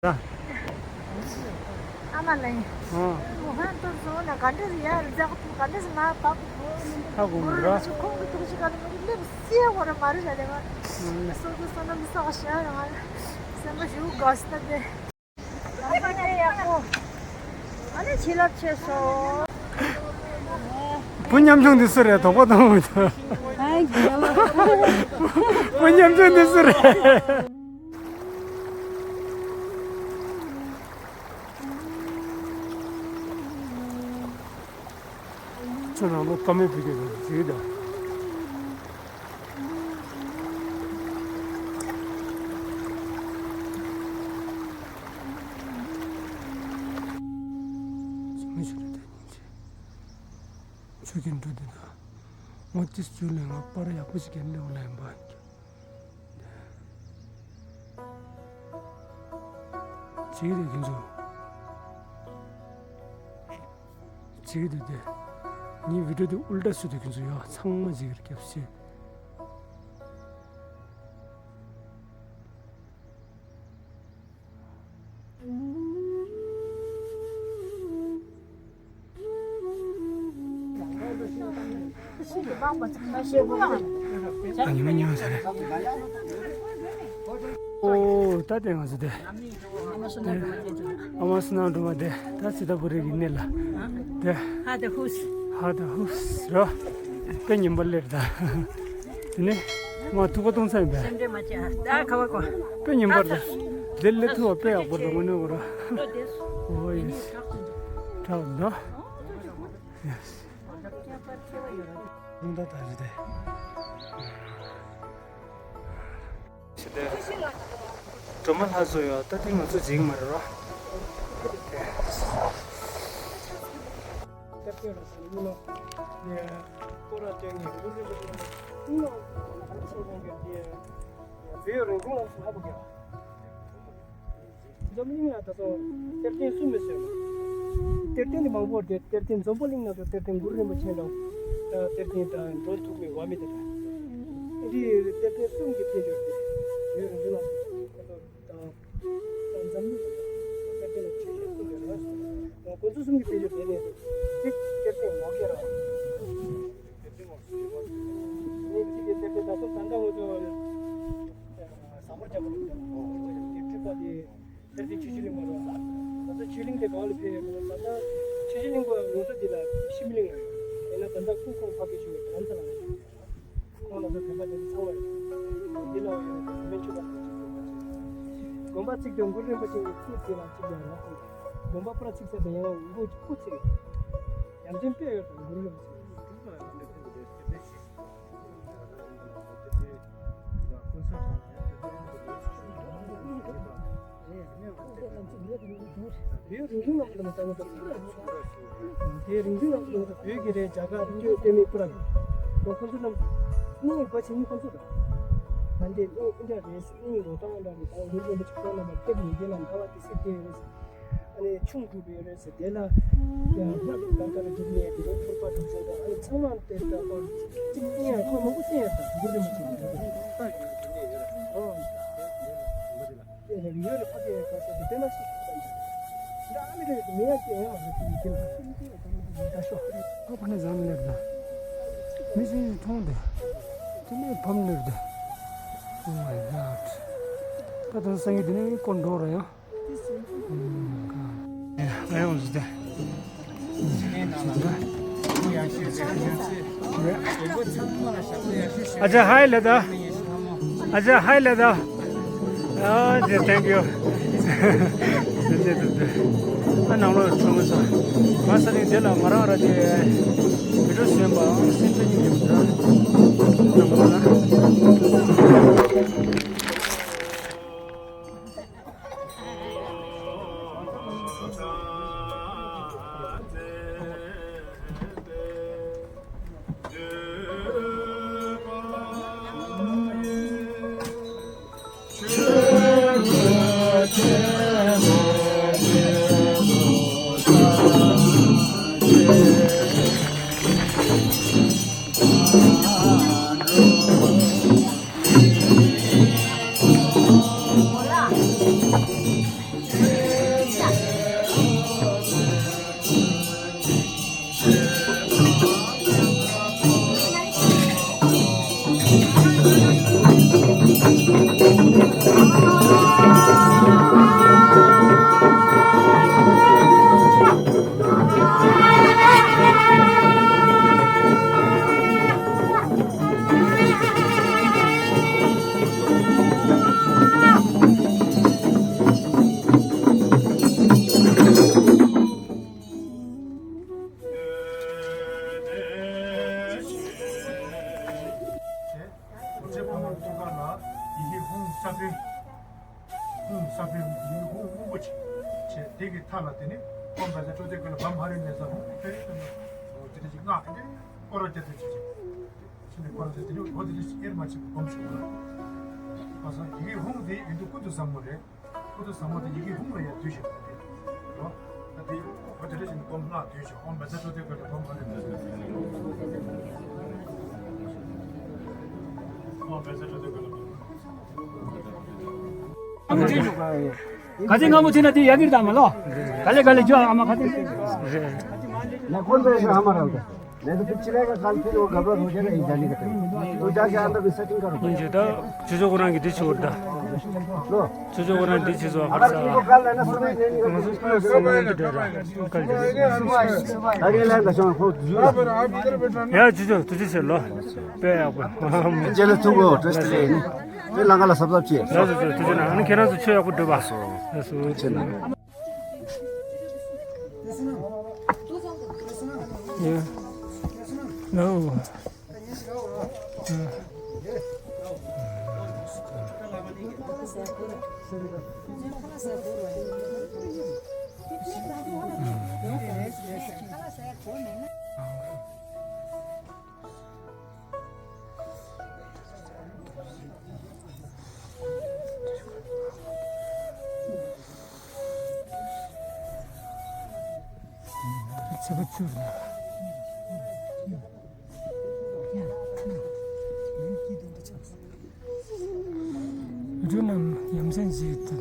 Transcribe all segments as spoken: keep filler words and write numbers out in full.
ཨ་མ་ལགས། ཨོ། ཝུ་ཧན་དུ་སོང་ན་ག་འདྲ་ཡ་རི་ཛག་ཏུ་ག་འདྲ་ང་པག་ཧ་གོ་མི་འདུག་ར། ཁོང་གི་ཐུགས་རྗེ་ག་ལ་མི་ལེབ་སི་ཡ་བོ་ར་མ་རི་ལ་ལེ་བ། སོ་སོ་སོ་ན་མི་ས་ཞ་ཡ་ང་སེམས་པ་ཞུ་དགའ་སྟ་དེ། ཨ་ནི་ཆེ་ལབ་ཆེ་སོ། བུ་ཉམ་ཆུང་འདི་སུ་རེད། དོགས་པ་གཏོང་མི་ཐུབ། ཨ་ཡ། བུ་ཉམ་ཆུང་འདི་སུ་རེད། ཁྱོད་རང་ལོ་ཀ་མེད་བུ་གས་ཟིག་ད། མི་ཞིག་རེད་ད་ཉིན་ཆེ། ཆུ་རྒྱུན་འགྲོ་དེ་ད། ངོ་ཅིས་ཆུ་ལས་ང་པར་ཡག་པོ་ཞིག་གན་ལེའུ་ལ་ཡིན་པ། ཅིག་རེད་ཁྱོད་ཚོ། ཅིག་རེད་དེ། ངའི་བི་ཌིའོ་དེ་ཨུལ་ཊ་བཟོས་དུས་ཁྱོད་ཚོ་ཡ་ཚང་མ་ཅིག་རེད་སྐྱབས་ཤེས། ཨ་ཉི་མ་ཉི་མ་ཟེར་རེད། ཨོ་ད་དེ་ང་ཚོ་དེ། ཨ་མ་སུ་ནང་འགྲོ་མ་དེ་ད་སི་ཏ་པུ་རི་གི་གནས་ལ་དེ། ཧ་ད་ཧུས། ཧ་ད་ཧུས་རོ། དཔེ་ཉིན་པར་སླེབས་ད། དེ་ནས་ང་ཐུག་པ་གཏོང་ས་ཡིན་པས། སེམས་ཁྲལ་མ་བྱེད་ཨ། ད་ཁ་བ་གོ། དཔེ་ཉིན་པར་ད། དེ་སླེབས་ཐུབ་པ་དཔེ་ཡག་པོ་རེད་དངོས་གནས་གོ་ར། ཨོ་ཡེ་སི། དྲག་འདུག་ཡེ་སི། ལུང་ད་ད་རེད་དེ། ཞེ་དྲག་སྒྲོལ་མ་ལྷ་བཟོ་ཡོད། ད་ཐེངས་ང་ཚོ་བརྗེད་ཀྱི་མ་རེད་རོ། སྐོར་ར་སྟོན་ངེས་ཀུན་རེ་རེ་ཀུན་ལ་ཆེ་རུང་གི་དེ་བོད་རིན་གོང་ལ་སུ་ཧ་གོ་གི། འཛམ་གླིང་ལ་ད་དུང་གཏེར་སྟོན་གསུམ་མི་ཟེར་ན། གཏེར་སྟོན་དེ་མང་པོ་རེད། གཏེར་སྟོན་འཛམ་བུ་གླིང་ནང་དུ་གཏེར་སྟོན་གུ་རུ་རིན་པོ་ཆེ་དང་། གཏེར་སྟོན་དང་འགྲོ་འདུག་མི་བ་མི་དེ་དང་། འདི་གཏེར་སྟོན་གསུམ་གྱི་དཔལ་འབྱོར་དེ་ཡོད་རེད་ལ། ད་ད་འཛམ་གླིང་གཏེར་སྟོན་ལ་ཆོས་ཆོས་གསུམ་རེད་ལ། ཁོང་ཚོ་གསུམ་གྱི་དཔལ་འབྱོར་དེ་ནས་གཅིག་གཏེར་སྟོན་ངོ་སྐལ་ར། གཏེར་སྟོན་ངོ་སྐལ་ར། ནས་གཅིག་གི་གཏེར་སྟོན་ད་སོ་ད་ལྟ་ང་ཚོ་ཟ་ཧོར་རྒྱལ་པོ་རེད། དེ་སྤྲུལ་པ་དེ། གཏེར་སྟོན་ཆོས་ཀྱི་གླིང་པ་རེད། ད་ལྟ་ཆོས་གླིང་དེ་གང་ལ་ཕེབས་ཡོད་པ་ད་ལྟ་ཆོས་ཀྱི་གླིང་པ་ལོ་ས་འདི་ལ་ཤི་མི་གླིང་ལ་ཡོད། ཡིན་ན་ད་ལྟ་སྐུ་ཁོང་ཕ་གི་ཞུ་བའི་རྡ་རམ་ས་ལ་ཡོད། ཁོང་ལ་ད་བོད་པ་དེ་ཚང་བ་ཡོད། འདི་ལ་ཡོད་པ་མི་ཆོས་པ་དང་ཆོས་པ་ཆོས། དགོན་པ་བརྩིགས་དུས་གུ་རུ་རིན་པོ་ཆེ་གི་སྐུ་དེ་ལ་གཅིག་ཡང་ཡོད། དགོན་པ་པུ་ར་བརྩིགས་ཚར་དུས་ཡང་སྐུ་བརྩིགས་ཡོད། ཡ་མཚན་དཔེ་ཡོད་དང་གུ་རུ་རིན་པོ་ཆེ། དེའི་རིག་འཛིན་རྣམ་གྲོལ་ལ་ལྟ་བ་དང་། དེའི་རིག་འཛིན་རྣམ་གྲོལ་ལ་བོད་ཀྱི་རེད། རྒྱ་གར་བཅོས་ཏེ་མི་སྤུ་ར་མི། ཁོ་ཁོ་ཚོ་རྣམས་གནས་དགོས་བྱེད་ནི་ཁོ་ཚོ་དང་། ད་འདི་གནས་འདྲ་རེད། གནས་རོ་ཏང་འདྲ་རེད། ད་གུ་རུ་རིན་པོ་ཆེ་ཁོང་རྣམ་པ་སྐྱབས་ཉིད་ལ་འདའ་བ་དེ་སྲིད་དེ་རེད། ཨ་ནི་ཆུང་དྲུག་པའི་རེད་ཟེར། དེ་ལ་ཡང་སྔགས་ཀྱི་ལྟར་ཀ་ལ་སྒྲུབ་ནས་དེ་ལ་ཕུར་པ་སྒྲུབ་ཟེར་དང་། ཨ་ནི་ཚང་མ་དེ་ལྟ་བུར་གཅིག་བསྟན་ཡང་ཁོ་མང་པོ་བསྟན་ཡང་དང་གུ་རུ་མི་ཆེན་པོ་རེད། ཨོ། དེ་ལ་ཡོད་ལ་ཕ་གི་ག་ས་དེ་དེ་ལ་ཞིག་ད་ཨ་མི་རེད་མི་ཡ་སྐྱེ་ཡང་མ་རེད། དེ་ཡི་དེ་ལ་ད་ཤོག་ཨ་ཕ་ནི་ཟམ་ལེབ་ད་མི་ཤིང་མཐོང་དེ་དེ་ནས་ཕམ་ལེབ་ད། Oh my God. ད་དུང་སང་ཉིན་དེ་ནས་སྐོར་འགྲོ་ར་ཡང་། ཨ་ཡོང་ཟེར་ཏེ། ཨ་ཅག་ཧའི་ལེ་ད། ཨ་ཅག་ཧའི་ལེ་ད། ཨ་ཅག་thank you. ཨ་ནང་ལོགས་ཚང་མ་ས། ང་ས་ནས་དེ་ལ་ང་རང་ར་དེ་བི་ཌིའོ་བཟོས་པ་སེམས་ཅན་གཉིས་ཡོད་འདྲ། ནང་ལོགས་ལ། བྱས། དེ་གི་མཐའ་ལ་དེ་ནི་ཨོཾ་བཛྲ་ཀྲོ་དྷི་ཀཱ་ལ་བྷྲཱ་མ་ཧ་རི་ནེ་ཙ་ཧཱུྃ་ཧྲཱིཿ་ཨོཾ་དེ་འདྲ་ཞིག་སྔགས་དེ་འདྲ་སྐོར་ར་བརྒྱབ་སྟེ་བྱས་བྱས། ཕྱི་ནས་སྐོར་ར་བརྒྱབ་དེ་འདྲ་འོ་དེ་འདྲ་ཞིག་དབྱེར་མ་མཆིས་པ་སྒོམ་ཞིག་དགོས་ལ། ཨ་ས་ཡི་གེ་ཧཱུྃ་དེ་ཡོན་ཏན་ཀུན་ཏུ་བཟང་པོ་རེད། ཀུན་ཏུ་བཟང་པོ་དེ་ཡི་གེ་ཧཱུྃ་ལ་ཡང་བསྡུས་བཞག་པ་རེད། རོ། ད་དེ་འོ་དེ་འདྲ་ཞིག་སྒོམ་སྔགས་བསྡུས་བཞག་ཨོཾ་བཛྲ་ཀྲོ་དྷི་ཀཱ་ལ་བྷྲཱ་མ་ཧ་རི་ནེ་ཙ་ཧཱུྃ། ཨོཾ་བཛྲ་ཀྲོ་དྷི་ཀཱ་ལ་བྷྲཱ་མ་ཧ་རི་ནེ་ཙ་ཧཱུྃ། ག་ཚོད་སྔ་མོ་ཐོན་ན་དེ་ཡག་གི་རེད་ད་མ་ལོ། ག་ལེ་ག་ལེ་ཇོ་ཨ་མ་ག་ཚོད། मैं कौन पे है हमारा उधर? मैं तो फिर चिल्लाएगा, कल फिर वो घबरा हो जाएगा, ये जाने का टाइम। वो जाके अंदर में सेटिंग करो। ཁོང་ཚོས་ད་ཇོ་ཇོ་ཁོ་རང་གི་འདི་བྱེད་འོར་ད། ལོ། ཇོ་ཇོ་ཁོ་རང་འདི་བྱེད་བཟོ་ཨ་ཁར་ས། ང་ཚོ་སོང་ཡོང་དུ་འདྲ་ར་ག་ལ་འདི་འདྲ་ར། ད་རེས་ལ་འདི་ཤོང་ཁོ་ཇོ་ལ། ཡ་ཇོ་ཇོ་དུ་ཇོ་བྱེད་ལོ། དཔེ་ཡག་པོ། རྗེས་ལ་ཐུག་གོ་བཀྲ་ཤིས་བདེ་ལེགས། དེ་ལ་ང་ལ་གཟབ་གཟབ་བྱེད། ལགས་སོ་ཐུགས་རྗེ་གནང་། ཨ་ནི་ཁྱེད་རང་ཚོ་ཆོས་ཡག་པོ་སྒྲུབ་པ། ལགས་སོ་ཐུགས་རྗེ་གནང་། ཡ། ལའོ། རུ་རྣམས་ཡ་མཚན་ཞིག་ཏུ།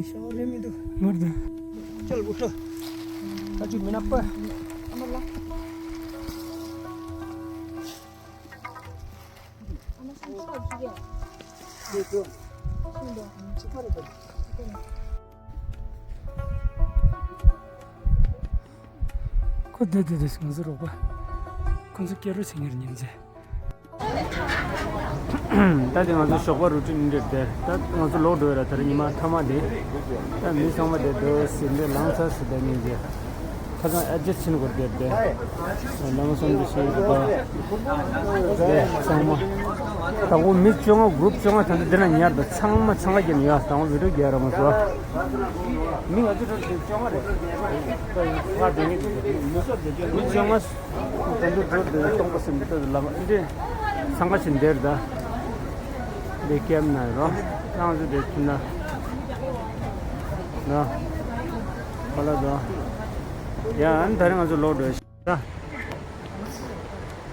ཤོག་ལེ་མི་འདུག་ངར་དུ། ཅལ་བུ་ཤོ། ད་ཅུ་མི་ནག་པ། ཁོ་བསྡད་བསྡད་དུས་ང་ཚོ་རོགས་པ། ཁོ་ཚོ་སྐྱེ་རུ་ཕྱིན་ཡར་ཉིན་མཚན། ད་དེ་ང་ཚོ་ཞོགས་པ་རུ་ཊིན་འདིར་བསྡད། ད་ང་ཚོ་ལོག་འགྲོ་ཡ་ར། ད་རིང་ཉི་མ་མཐའ་མ་དེ། ད་མི་ཚང་མ་དེ་འདུག་ཟེར་འདི་ལངས་ཚར་ཟེར། ད་ཉིན་དེ། ཁ་སང་ཨེ་ཇེ་ཕྱིན་སྐོར་དེར་དེ། ལམ་སང་དུ་ཞེས་པ། དེ་ཚང་མ། དང་པོ་མི་བཅོ་ལྔ་གུ་རུབ་བཅོ་ལྔ་ད་ལྟ་འདི་ན་ཉར་དང་། ཚང་མ་འཚང་ཁ་རྒྱབ་ནས་ཡོད། དང་པོ་བི་ཌིའོ་རྒྱག་ར་མ་སོང་། མི་ང་ཚོ་ཚོ་བཅོ་ལྔ་རེད། ད་ང་དེ་ངེད་དེ་མི་སོགས་དེ་བཅོ་ལྔ། མི་བཅོ་ལྔ། ད་འདི་འགྲོ་དེ་སྟོང་པ་སེམས་ད་ལམ་འདི་འཚང་ཁ་ཕྱིན་དེར་ད། འདི་ཀེམ་ན་རོ། ང་ཚོ་དེ་ཐུན་ན། ན། ཁོ་ལ་དོ། ཡ་ཨ་ནི་ད་རིང་ང་ཚོ་ལོག་འགྲོ་ཤག་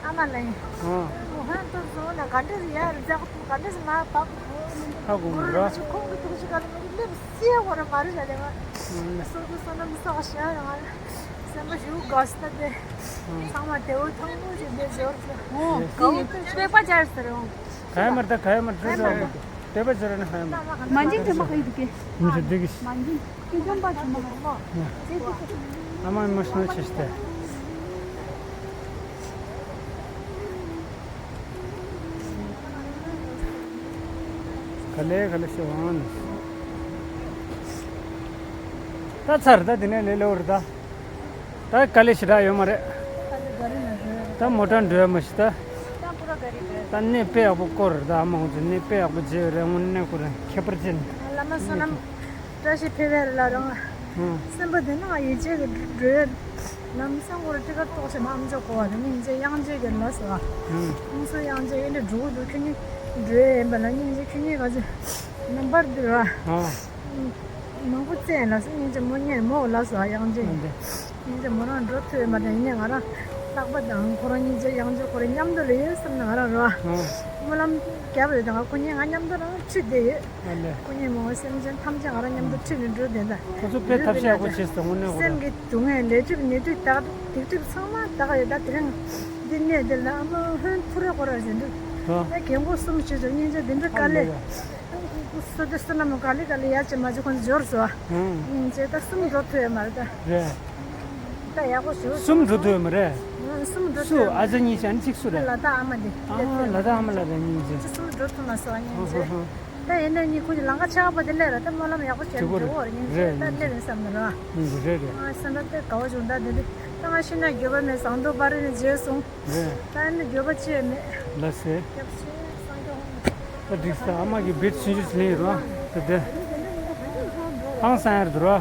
ཨ་མ་ལགས། ཨོ། ང་ཚོ་སོང་ན་ག་འདྲ་ཡ་རི་ཛག་ག་འདྲ་མ་བབ་གོ། ཧ་གོ་གི་ར། ཁོང་གི་ཐུགས་ཤི་ག་ལ་མི་ལེབ་སི་ཡ་བོ་ར་མ་རི་ལ་ལེ་མ། སོ་སོ་སོ་ན་མི་སོགས་ཤ་ཡང་སེམས་པ་ཞུ་དགའ་སྟ་དེ། ཚང་མ་དེ་བོ་ཐང་པོ་ཞིག་དེ་ཟེར་ཟེར། ཨོ་ག་བོ་དེ་ཆོས་པ་ཅར་ཟེར་འོང་། ག་ཡ་མར་ད་ག་ཡ་མར་ད་ཟེར་འོང་། དེ་པ་ཟེར་ན་ཧ་ཡ་མར། མ་འཇིག་དེ་མ་ཧ་ཡི་དུ་གེ། མི་ཞིག་དེ་གི། མ་འཇིག་དེ་ཀྱང་པ་ཆུ་མ་ཧ་མ། ཨ་མ་མ་ཤི་ན་ཆེ་སྟེ། ག་ལེ་ག་ལེ་ཤེས་ཝང་ནི། ད་ཚར་ད་དེ་ནས་ལེ་ལེ་བར་ད། ད་ག་ལེ་ཞེ་དྲག་ཡོད་མ་རེད། ད་མོ་ཊ་འགྲོ་ཡ་མ་ཤི་ད། ད་གནས་དཔེ་ཡག་པོ་སྐོར་ད་ཨ་མ་ཧོ་ཚོ་གནས་དཔེ་ཡག་པོ་མཇལ་རེད་དངོས་གནས་ཁོ་རང་ཁྱད་པར་ཅན། བླ་མ་བསོད་ནམས་བཀྲ་ཤིས་འཕེལ་བའི་ལ་རང་། སེམས་པ་དེ་ནང་ཡིད་ཆེས་ཀྱི་འགྲོས། ལམ་སང་སྐོར་ཏི་ཀ་ཏོག་ཞེ་མ་ཨམ་ཅོག་གོ་བ་དེ་སྙིང་རྗེ་དབྱངས་ཅན་གྱི་ལ་སོ། ཨུང་སོ་དབྱངས་ཅན་ཨེ་འདྲ་འགྲོ་གི་འདུག་ཁྱོད་གཉིས་འགྲོ་ཡ་ཡིན་པ་ལ་སྙིང་རྗེ་ཁྱོད་གཉིས་ག་ཚོད་རྣམ་པར་འདུལ་བ། མང་པོ་བཙལ་ལ་སོ་སྙིང་རྗེ་མོ་གཉེར་མོ་ལ་སོ་དབྱངས་ཅན་གྱི། སྙིང་རྗེ་མོ་རང་འགྲོ་ཐུབ་ཡོད་མ་རེད། ཡིན་ནའི་ང་རང་ལྷག་པ་དང་ཁོ་རང་སྙིང་རྗེ་དབྱངས་ཅན་ཁོ་རང་མཉམ་དུ་ལ་ཡོད་བསམ་ན་ང་རང་རོ། སྨོན་ལམ་བརྒྱབ་ཡོད་དང་ཁོ་གཉིས་ང་མཉམ་དུ་རང་ཁྲིད་བསྡད་ཡོད། ཨ་ལས། ཁོ་གཉིས་མོ་སེམས་ཅན་ཐམས་ཅད་ང་རང་མཉམ་དུ་ཁྲིད་ནས་འགྲོ་བསྡད་ད། ཁོ་ཚོ་དཔེ་ཐབས་ཤེས་ཡག་པོ་བྱས་སོང་དངོས་གནས་ཁོ་རང་། སེམས་ཀྱི་སྡུག་བསྔལ་ལས་སྒྲིབ་ནད་དུག་དག་སྡིག་སྒྲིབ་ཚང་མ་དག་ཡོད་ད། དེ་རིང་འདི་གནས་འདི་ལ་ཨ་མ་ཧོན་ཕུ་རེ་ཁོ་ར་ཟེར་འདུག་ད་རྒན་གོག་གསུམ་བྱས་ཚོ་སྙིང་རྗེ་འདི་འདྲ་དཀའ་ལས། སོ་དེ་བསོད་ནམས་ག་ལེ་ག་ལེ་ཡ་ཅེ་མ་ཅེ་ཁོ་ཚོ་འབྱོར་སོ། སྙིང་རྗེ་ད་གསུམ་འགྲོ་ཐུབ་ཡོད་མ་རེད་ད། རེད། ད་ཡག་པོ་ཞུ། གསུམ་འགྲོ་ཐུབ་ཡོད་མ་རེད། གསུམ་འགྲོ་སུ་ཐུབ་ཡོད་མ་ཨ་ཅག་གཉིས་ཤ་ནི་གཅིག་སུ་རེད། ལ་དྭགས་ཨ་མ་དེ། ཨ་ལ་དྭགས་ཨ་མ་ལ་རེད་སྙིང་རྗེ། གསུམ་འགྲོ་ཐུབ་མ་སོང་སྙིང་རྗེ། ད་ཡིན་ན་གཉིས་ཁོ་གཉིས་ལམ་ཁ་ཆགས་པ་དེ་སླེབས་ར་ད་སྨོན་ལམ་ཡག་པོ་བྱས་འགྲོ་བར་སྙིང་རྗེ་ད་སླེབས་ཡིན་བསམ་ན་ར། སྙིང་རྗེ་རེད་རེད། ང་སེམས་ད་དེ་དགའ་བོ་བྱུང་ད་དེ་དེ་ད་ང་ཤི་ན་འགྱོད་པ་མེད་ཟངས་མདོག་པ་རེ་ནས་བརྗེད་སོང་། རེད། ད་ནི་འགྱོད་པ་ཅི་ཡང་མེད། ལགས་སེ། སྐྱབས་ཆེ་སངས་རྒྱས་ཧོ། ད་འགྲིག་ས་ཨ་མ་གི་བེད་ཆུང་ཆུང་ཅིག་ལེན་ཡོད་རོ། ད་དེ། ཧང་སང་ཡར་འདུག་རོ།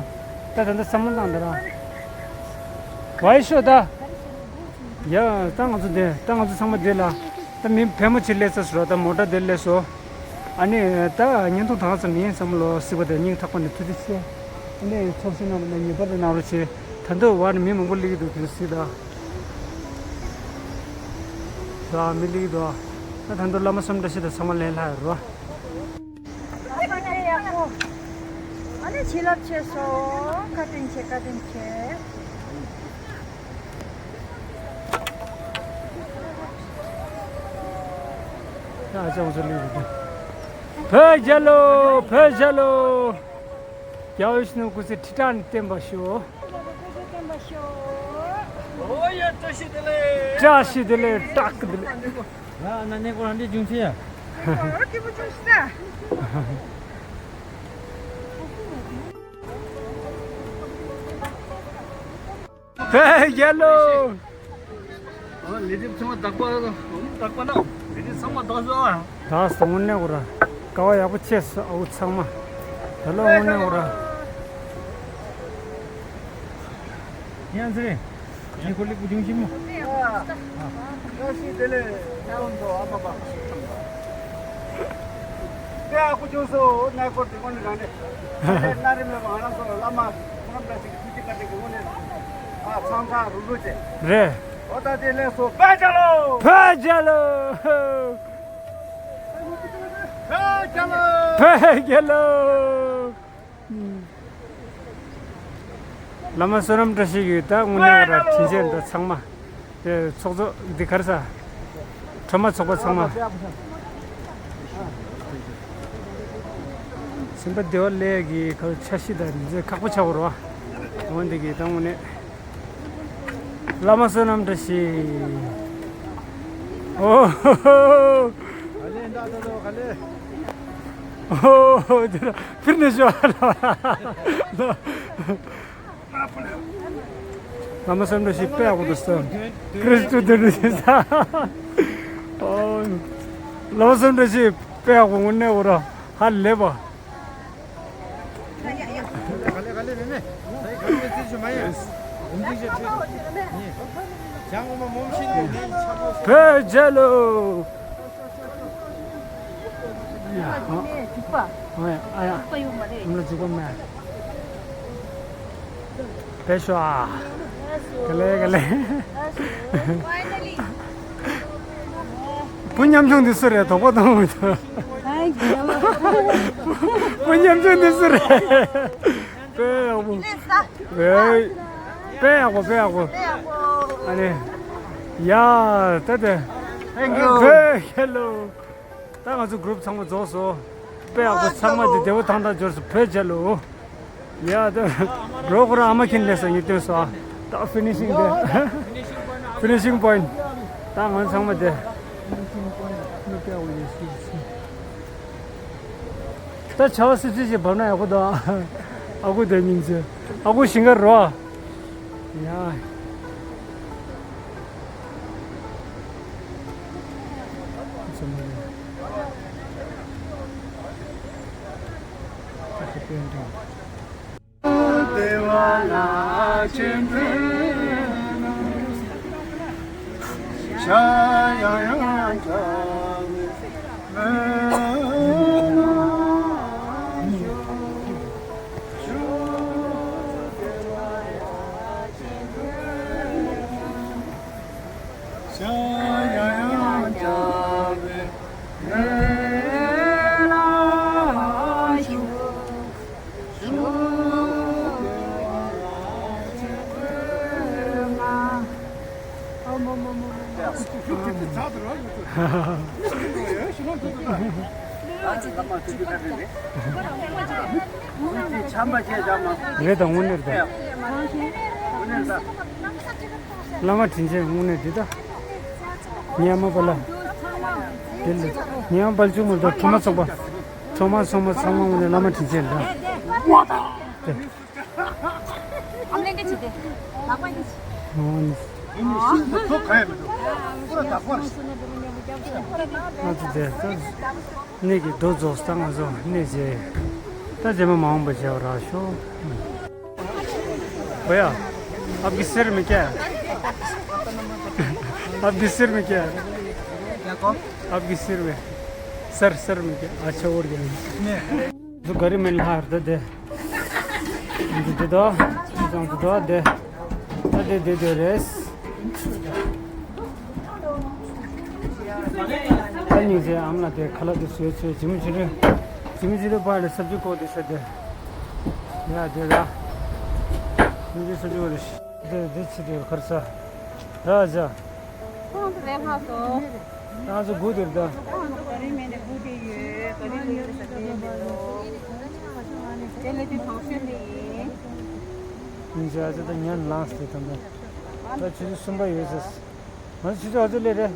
ད་ད་འདི་བསམ་བློ་བཏང་འདི་རོ། བའི་ཤོ་ད། ཡ་ད་ང་ཚོ་དེ་ད་ང་ཚོ་ཚང་མ་དེ་ལ། ད་མི་ཕལ་མོ་ཆེ་སླེབས་ཚར་སོང་རོ། ད་མོ་ཊ་དེ་སླེབས་སོང་། ཨ་ནི་ད་བརྙན་ཐུང་ད་ག་ཙམ་ཡིན་བསམ་བློ་སྲིད་པ་དེ་སྙིང་ཐག་པ་ནས་ཐུགས་རྗེ་ཆེ། ཨ་ནི་ཚོགས་ཞུགས་གནང་བ་ནས་ངེས་པར་དུ་གནང་རོགས་བྱེད། ད་དུང་བར་ནས་མི་མང་པོ་སླེབས་ཀྱི་འདུག་དེ་སྲིད་ད། ད་མི་སླེབས་ཀྱི་འདུག་ད་ད་དུང་བླ་མ་བསོད་ནམས་བཀྲ་ཤིས་དང་ཚང་མ་ལེན་ལྷག་ཡོད་རོ། ཨ་ནི་བྱིན་རླབས་ཆེ་སོང་། བཀའ་དྲིན་ཆེ་བཀའ་དྲིན་ཆེ། ད་ཨ་ཅག་ཚོ་སླེབས་ཀྱི་འདུག་བོད་རྒྱལ་ལོ། བོད་རྒྱལ་ལོ། རྒྱལ་བའི་ཕྱི་ནང་ཀུན་གསལ་ཁྲི་ཕྲག་ནས་བསྟན་པར་ཤོག་བཀྲ་ཤིས་བདེ་ལེགས། བཀྲ་ཤིས་བདེ་ལེགས། བཀྲ་ཤིས་བདེ་ལེགས། བཀྲ་ཤིས་བདེ་ལེགས། ང་ན་ནས་ཀོ་རང་འདྲེ་ཅུང་ཆེ་ཡ། ཨོ་སྐྱིད་པོ་ཅུང་ཆེ་ས། བོད་རྒྱལ་ལོ། ཨ་ལས་དེབ་ཚང་མ་དག་པ་དག་པ་ན་ལས་དེབ་ཚང་མ་དག་སོང་ཨ། དག་སོང་དངོས་གནས་ཁོ་ར་དགའ་བ་ཡག་པོ་ཆེ་སོང་ཨ་བོ་ཚང་མ། ད་ལོ་དངོས་གནས་ཁོ་ར། ཡང་ཟེར། ངའི་ཁོར་ལི་བུ་ཆུང་ཞིག་མོ། བཀྲ་ཤིས་བདེ་ལེགས། ཁོང་ཚོ་ཨ་མ་པ། དེ་ཨ་ཁུ་ཆུང་སོ་ནའི་སྐོར་དེ་ངོ་ནས་རང་རེད། གནའ་རིམ་ལ་ང་རང་ཚོ་བླ་མ་ཁོ་རང་བཀྲ་ཤིས་ཀྱི་ཐུགས་རྗེ་བཀའ་དྲིན་གྱི་ངོ་ནས་ཨ་ཚང་ཚང་རུ་རུ་བྱས། རེད། ཨོ་ད་དེ་ལས་སོ་བོད་རྒྱལ་ལོ། བོད་རྒྱལ་ལོ། བོད་རྒྱལ་ལོ། བོད་རྒྱལ་ལོ། བླ་མ་བསོད་ནམས་བཀྲ་ཤིས་ཀྱིས་ད་དངོས་གནས་ར་དྲིན་ཆེན་འདྲ་ཚང་མ། དེ་ཚོགས་གཙོ་འདི་ག་རེ་ཟ། ཁྲོམ་མ་ཚོགས་པ་ཚང་མ། སེམས་པ་བདེ་བ་ལས་ཀྱི་ཁ་འཆར་གཞི་དང་འདི་ཁག་པོ་ཆགས་པ་རེད་བ། འོན་ཏེ་གི་ད་དངོས་གནས། བླ་མ་བསོད་ནམས་བཀྲ་ཤིས། ཨོ་ཧོ་ཧོ། ག་ལེ་འདྲ་ད་ད་ག་ལེ། ཨོ་ཧོ་ཧོ་དེ་ར་ཕིར་ནས་ཤོག་བླ་མ་བསོད་ནམས་བཀྲ་ཤིས་དཔེ་ཡག་པོ་འདུག་སྟོན། ཀྲིས་ཏུ་དེ་རུ་ཤེས་ས། ཨོ། བླ་མ་བསོད་ནམས་བཀྲ་ཤིས་དཔེ་ཡག་པོ་དངོས་གནས་འོ་ར་ཧ་ལས་པ། བོད་རྒྱལ་ལོ། ཡ་ཧོ། ཨ་ཡ། ཨ་མ་ལ་འཇུག་པ་མེད། བེད་ཤོག་ཨ། ག་ལེ་ག་ལེ། Finally. བུ་ཉམ་ཆུང་འདི་སུ་རེད། དོགས་པ་གཏོང་མི་འདུག་བུ་ཉམ་ཆུང་འདི་སུ་རེད། དཔེ་ཡག་པོ། ཝེ། དཔེ་ཡག་པོ། དཔེ་ཡག་པོ། ཨ་ནི། ཡ། ད་དེ། Thank you. Hey, hello. ད་ང་ཚོ་གུ་རུབ་ཚང་མ་རྫོགས་སོང་། དཔེ་ཡག་པོ། ཚང་མ་དེ་བདེ་པོ་ཐང་ཐང་འབྱོར་སོང་། བོད་རྒྱལ་ལོ། ཡ་ད། རོགས་ཁོ་རང་ཨ་མ་ཁྱེར་སླེབས་སོང་། ཡིད་རྟོན་སོང་། ད་ཕི་ནི་ཤིང་དེ། ཕི་ནི་ཤིང་པོ་ཡིན་ཊི། ད་ང་ཚང་མ་དེ། ད་ཆར་པ་སིབ་སིབ་ཅིག་བབས་ན་ཡག་པོ་འདུག་ཨ་ཁུ་དེ་སྙིང་རྗེ། ཨ་ཁུ་ཞིང་ཁར་རོ། ཡ། རེད་ད། དངོས་གནས་རེད་ད། བླ་མ་དྲིན་ཆེན། དངོས་གནས་འདི་ད། ངའི་ཨ་མ་པ་ལགས། དེ་ལ་ངའི་ཨ་མ་དཔལ་ཆུང་མ་དང་ཁྲོ་མ་ཚོགས་པ། ཁྲོ་མ་ཚང་མ་ཚང་མ་དངོས་གནས་བླ་མ་དྲིན་ཆེན་རེད་ད། དེ། ཨ་མ་ལེན་ག་བྱེད་དེ། ལག་པ་འདི། འོ་ནི། ང་ཚོ་དེ་ད་གནས་ཀྱི་རྡོ་རྫོགས་ད་ང་ཚོ་གནས་མཇལ། ད་རྗེས་མ་མ་འོངས་པ་མཇལ་བ་རག་ཤོག་བོ་ཡ། आपकी सिर में क्या है? आपकी सिर में क्या है? आपकी सिर में। सर, सर में क्या? अच्छा, और क्या है? ཚོ་ག་རེ་མིན་ལྷག་རེད་དེ། འདི་འདི་དོ། འདི་དང་འདི་དོ་དེ། ད་དེ་དེ་དེ་རེད། ད་སྙིང་རྗེ། ཨ་མ་ལགས་དེ་ཁ་ལག་དེ་བཟོས་བཟོས། ཇི་མི་ཇི་རེད། ཇི་མི་ཇི་རེད་པ་ལ་སབ་ཇི་ཀོ་དེ་ཤ་དེ། ཡ་དེ་ལ། ཇི་མི་ཇི་སབ་ཇི་ཀོ་དེ་ཤ། དེ་དེ་ཆི་དེ་ཁར་ས། ར་ཇ། ཁོང་ཚོ་ལས་ཁག་སོ། ང་ཚོ་སྒུག་དེར་ད། ཁོང་ཚོ་ག་རེ་མེད་ནས་སྒུག་དེ་ཡོད། ག་རེ་ཡོད་ཟེར་དེ་མེད་དོ། དེ་ལས་དེ་ཐོག་ཤོད་དེ་ཡིན། ཉིན་ཞག་ཚོ་ད་ཉན་ལངས་ཏེ་ད་ད། ད་ཆུ་ཚོད་གསུམ་པ་ཡོད་ཟེར། ང་ཚོ་ཆུ་ཚོད་ཨ་ཚོད་སླེབས་རེད།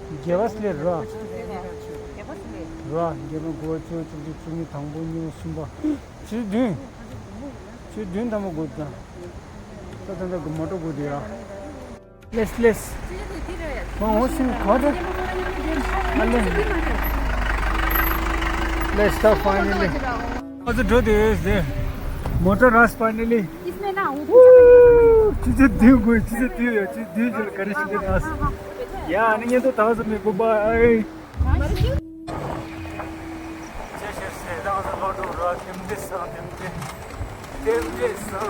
བརྒྱད་པ་སླེབས་རོ། བརྒྱད་པ་སླེབས། རོ། བརྒྱད་པ། དགུ་པ། བཅུ་པ། བཅུ་གཅིག། བཅུ་གཉིས། དང་པོ། གཉིས་པ། གསུམ་པ། ཆུ་ཚོད་བདུན། ཆུ་ཚོད་བདུན་ཐམ་པ་སྒུག་ད། ད་ད་ད་གི་མོ་ཊ་སྒུག་དེ་ཡ། Let's, let's. ང་འོ་ཤིང་གོ་ད། ཨ་ལེ། Let's stop finally. ང་ཚོ་འགྲོ་དུས་དེ། མོ་ཊ་རག་finally. इसमें ना वो ཆུ་ཚོད་བདུན་དགོས། ཆུ་ཚོད་བདུན་ཡོད། ཆུ་ཚོད་བདུན་ཅིག་ལ་ག་རེ་ཞིག་རེད་ཨ། ཡ་ཨ་ནི་ཉིན་ཐོ་ད་ཚོ་མི་དགོས་པ་ཨེ། ཅེས་བཤད་སྲིད། ད་ང་ཚོ་ལོག་འགྲོ་ར། ལྡེམ་ལྡེ་སང་། ལྡེམ་ལྡེ། ལྡེམ་ལྡེ་སང་།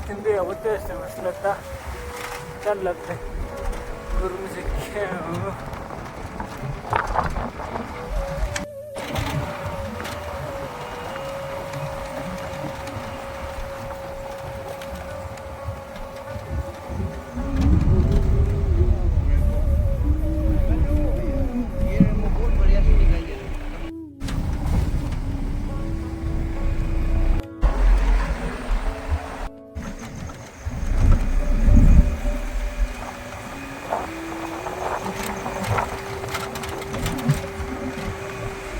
ལྡེམ་ལྡེ། འོ་དེ་སང་སླེབས་ད། ད་ལབ་སྟེ། གུ་རུ་མི་ཟེར་ཁྱེད།